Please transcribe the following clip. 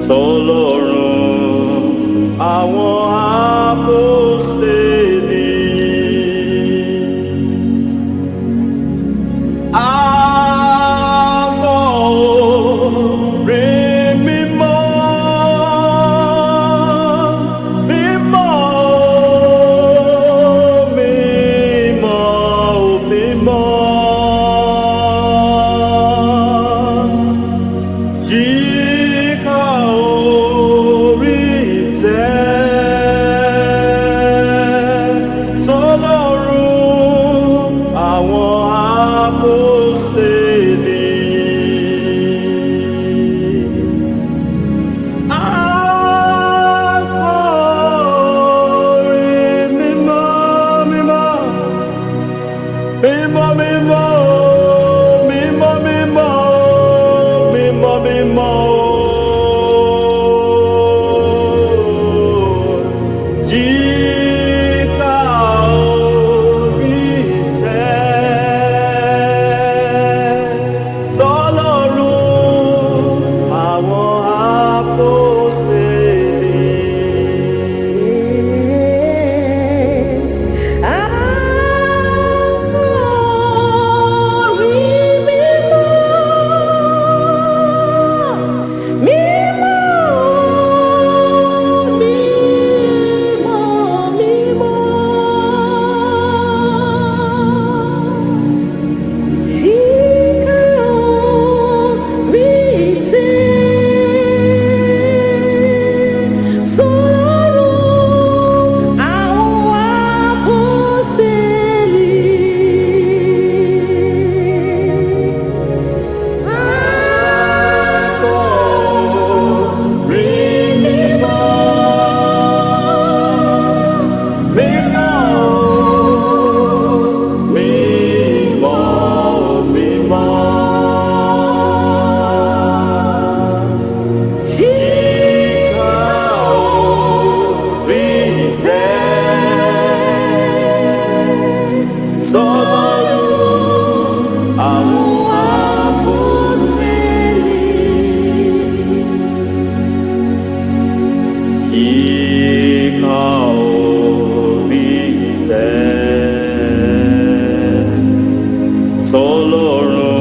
Tọlọ́run àwọn àpọ́stélì. Akọ orin mímọ́, mímọ́, mímọ́, mímọ́. Yíká orí ìtẹ́ tọ́lọ́run àwọn àpọ́stélì. Akọrin mímọ́, mímọ́, mímọ́, mímọ́, mímọ́, mímọ́, mímọ́, mímọ́. Yíká orí ìtẹ́ tọ́lọ́run àwọn àpọ́stélì. Akọrin mímọ́, mímọ́, mímọ́, mímọ́. Yíká orí ìtẹ́ tọ́lọ́run àwọn àpọ́stélì. Yíká orí ìtẹ́ tọ́lọ́run.